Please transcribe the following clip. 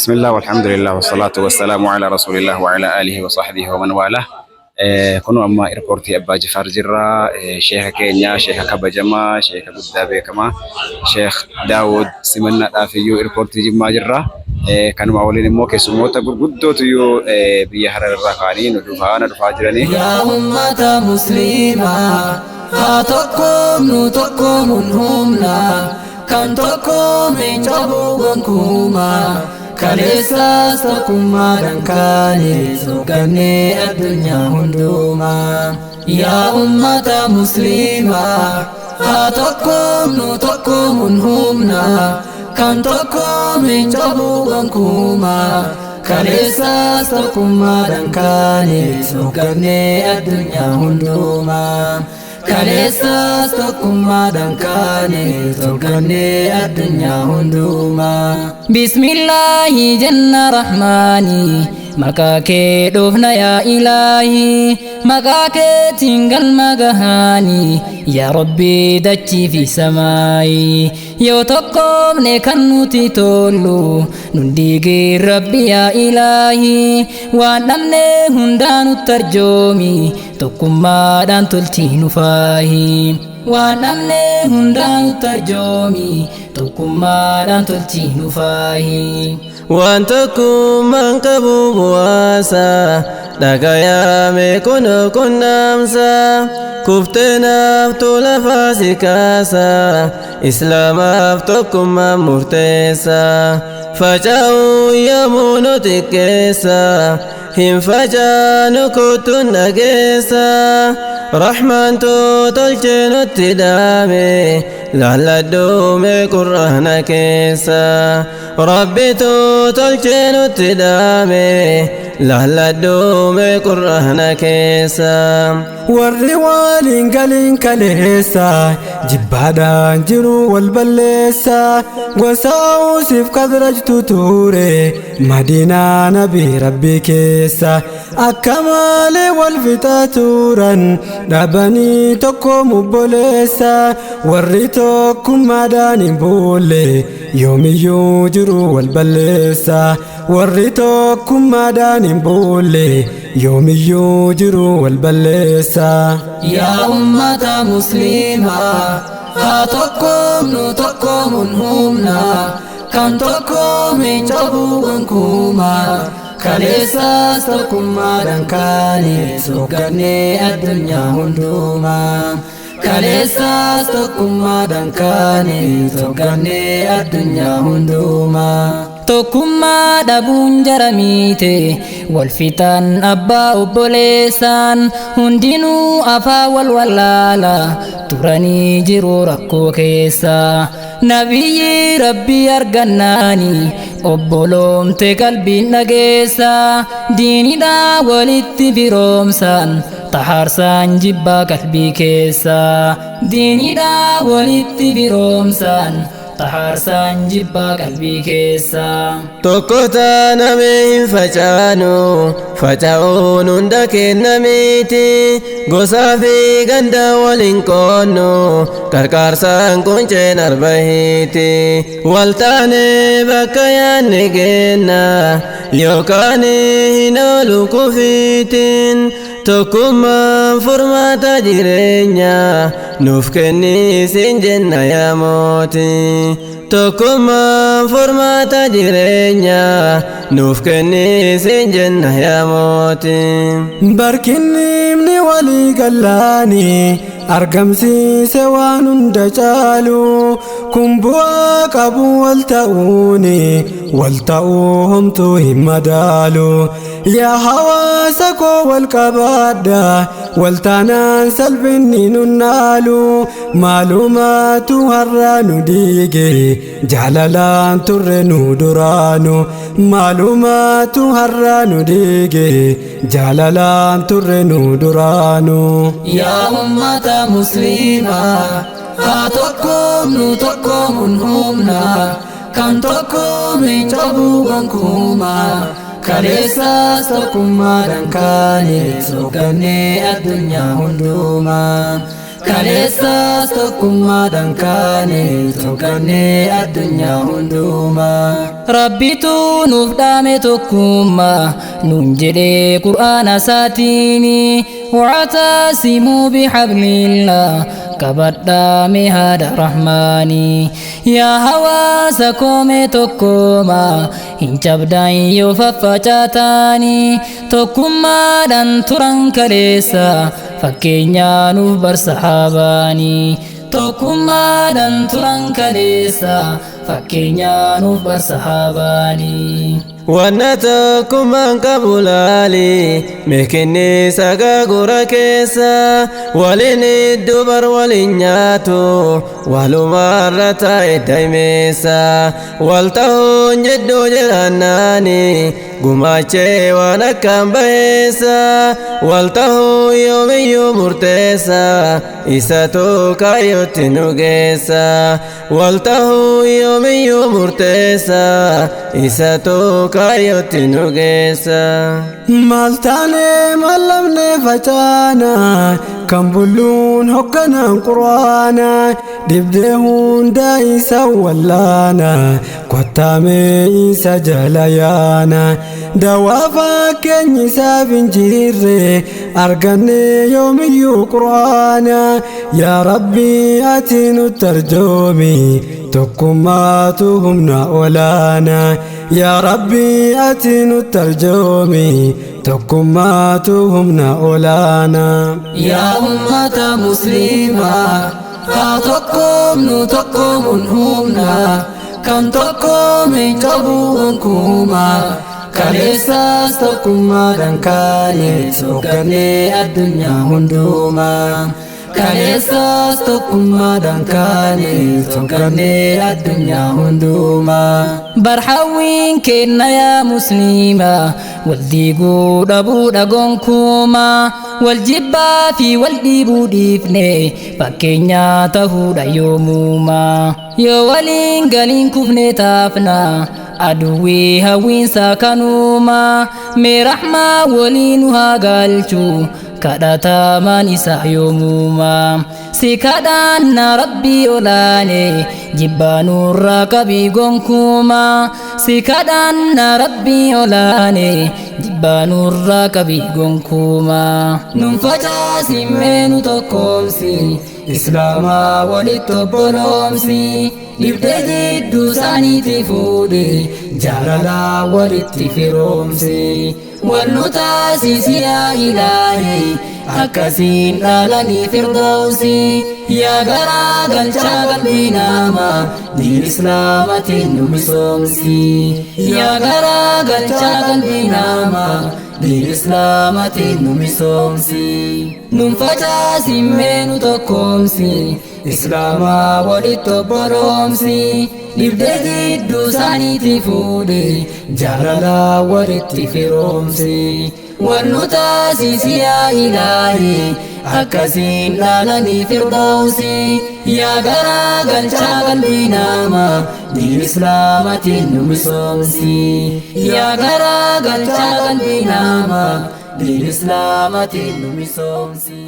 Bismillah, walhamdulillah, wassalatu wassalamu ala rasulillah wa ala alihi wa sahbihi wa man walah. Kun amma airportii Abbaa Jifaar jirra. Sheeka keenya, sheeka kabajamaa, sheeka guddaa beekamaa, Sheekh Daawud simannaadhaaf iyyuu airportii Jimmaa jirra. Kanuma waliin immoo keessummoota gurguddootu iyyuu biyya Harar irraa ka'anii nu faana dhufaa jiranii. Yaa ummata musliimaa, haa tokkoomnu, tokkoomuun humna. Kan tokkoome cabuu gonkumaa. Kaleessaas tokkummaadhaan kaane, soggannee addunyaa hundumaa. Yaa ummata musliimaa, haa tokkoomnu, tokkoomuun humna. Kan tokkoome cabuu gonkumaa. Kaleessaas tokkummaadhaan kaane, soggannee addunyaa hundumaa. Kaleessaas tokkummaadhaan kaane, soggannee addunyaa hundumaa. Bismillaahi jenna rahmaani, maqaa kee dhufna yaa ilaahi, maqaa keetiin galma gahaani, yaa Rabbi dachii fi samaayi. Yoo tokkoomne kan nuti tollu nun diigin Rabbi yaa ilaahi, waan dhabne hundaa nutti arjoomi, tokkummaadhaan tolchi nu faahi. Waan dhabne hundaa nutti arjoomi, tokkummaadhaan tolchi nu faahi. Waan tokkummaan qabu bu'aasa, dhagayaame kunoo qunnaamsa, kufteenaaf lafaa si kaasa, islaamaaf tokkummaan murteessa, faca'uu yommuu nu xiqqeessa, hin facaanu kuttuun dhageessa, rahmaantu tolchee nutti dhaame, laalladhuume qur'aana keessa, rabbitu tolchee nutti dhaame, laalladhuume qur'aana keessa. Warri waliin galiin kaleessa jibbaadhaan jiru wal balleessa, gosa Usiif kadrajtu ture Madiinaa Nabii Rabbii keessa, akka malee wal fixaa turan dhabanii tokko mubboleessa. Warri tokkummaadhaan hin bulle yoomiyyuu jiru wal balleessa, warri tokkummaadhaan hin bulle yoomiyyuu jiru wal balleessa. Yaa ummata musliimaa, haa tokkoomnu, tokkoomuun humna. Kan tokkoome cabuu gonkumaa. Kaleessaas tokkummaadhaan kaane, soggannee addunyaa hundumaa. Kaleessaas tokkummaadhaan kaane, soggannee addunyaa hundumaa. Tokkummaa dhabuun jaramiite wal fixan abbaa obboleessaan, hundinuu afaa wal wallaala turanii jiru rakkoo keessa. Nabiyyi Rabbii argannaani obboloomte qalbiin dhageessa, diinidhaa walitti firoomsaan taharsaan jibbaa qalbii keessa. Diinidhaa walitti firoomsaan taharsaan jibbaa qalbii keessa. Tokko taaname hin facaanu, faca'uun hunda kennamiiti, gosaa fi ganda waliin qoonnu, qarqaarsaan qunceen arbahiiti, waltaane bakka yaanne geenna, yookaan hin oolu kufiitiin, tokkummaan furmaata jireenya nuuf kenniisin jenna yaa mootii. Tokkummaan furmaata jireenya nuuf kenniisin jenna yaa mootii. Barkinni walii gallaanii argamsiise waan hunda caalu, kun bu'aa qabu wal ta'uuni, wal ta'uu homtuu hin madaalu. Yaa hawaasa koo wal qabaadha, wal taanaan salphinni nun naalu, maalumaatu har'aa nu diige, jaalalaan turre nu duraanu, maalumaatu har'aa nu diige, jaalalaan turre nu duraanu. Yaa ummata musliimaa, haa tokkoomnu, tokkoomuun humna. Kan tokkoome cabuu gonkumaa. Kaleessaas tokkummaadhaan kaane, soggannee addunyaa hundumaa. Kaleessas tokkummaadhaan kaane tokkannee addunyaa hundumaa. Rabbitu nuuf dhaame tokkummaa nuun jedhee qur'aana isaatiini wactaasimuu bihablillah qabadhaame haadha rahmaanii. Yaa hawaasa koome tokkooma hin cabdaan yoo faffacaataanii tokkummaadhaan turan kaleessa fakkeenyaa nuuf bar saxaabaanii. Tokkummaadhaan turan kaleessa fakkeenyaa nuuf bar saxaabaanii. Wanna tokkummaan qabu laali meekinni sagaa gura keessa waliin dubar waliin nyaatu walumaarra taa'e daimeessa wal ta'uun jidduu jiraannaani gumaachee waan akkaan baheessa wal ta'uu yoomiyyuu murteessa isatu kaayyootti nu geessa wal ta'uu yoomiyyuu murteessa isatu kaayyootti nu geessa. Maal taanee maal lamnee facaana kan bulluun hoogganaan quraana dhibdee hundaa isa wallaana kottaamee isa jala yaana dawaa fakkeenyi isaaf hin jirre arganne yoomiyyuu quraana yaa rabbi ati nu tarjoomi tokkummaatu humna olaana yaa rabbi ati nu tarjoomi tokkummaatu humna olaana. Yaa ummata musliimaa haa tokkoomnu tokkoomuun humna kan tokkoome hin qabu gonkumaa. Kaleessas tokkummaadhaan kaane hoogganee addunyaa hundumaa. Kaleessas tokkummaadhaan kaane hoogganee addunyaa hundumaa. Barhawwiin kenna yaa musliima wal diiguu dhabuudha gonkumaa wal jibbaa fi wal dhiibuu dhiifne fakkeenyaa tahuudha yoomumaa. Yoo waliin galiin kufne taafna aduwwii hawwiinsa kanumaa mee rahmaa walii nu haa galchu kadhatamaan isa yoomumaa. Si kadhaanna rabbii olaane jibbaa nurraa qabii gonkumaa. Si kadhaanna rabbii olaane jibbaa nurraa qabii gonkumaa. Nun facaasimee nu tokkoomsi islaamaa walitti obboloomsi dhibdee jidduu isaaniitti fuudhi jaalalaa walitti firoomsi. Wal nu taasisi yaa ilaahi akkasiin dhaalanii firdoosi yaa garaa galchaa qalbii namaa diin islaamatiin nu misoomsi. Yaa garaa galchaa qalbii namaa diin islaamatiin nu misoomsi. Nun facaasimee nu tokkoomsi islaamaa walitti obboloomsi dhibdee jidduu isaaniitti fuudhi jaalalaa walitti firoomsi. Wal nu taasisi yaa ilaahi akkasiin dhaalanii firdoosi yaa garaa galchaa qalbii namaa diin islaamatiin nu misoomsi. Yaa garaa galchaa qalbii namaa diin islaamatiin nu misoomsi.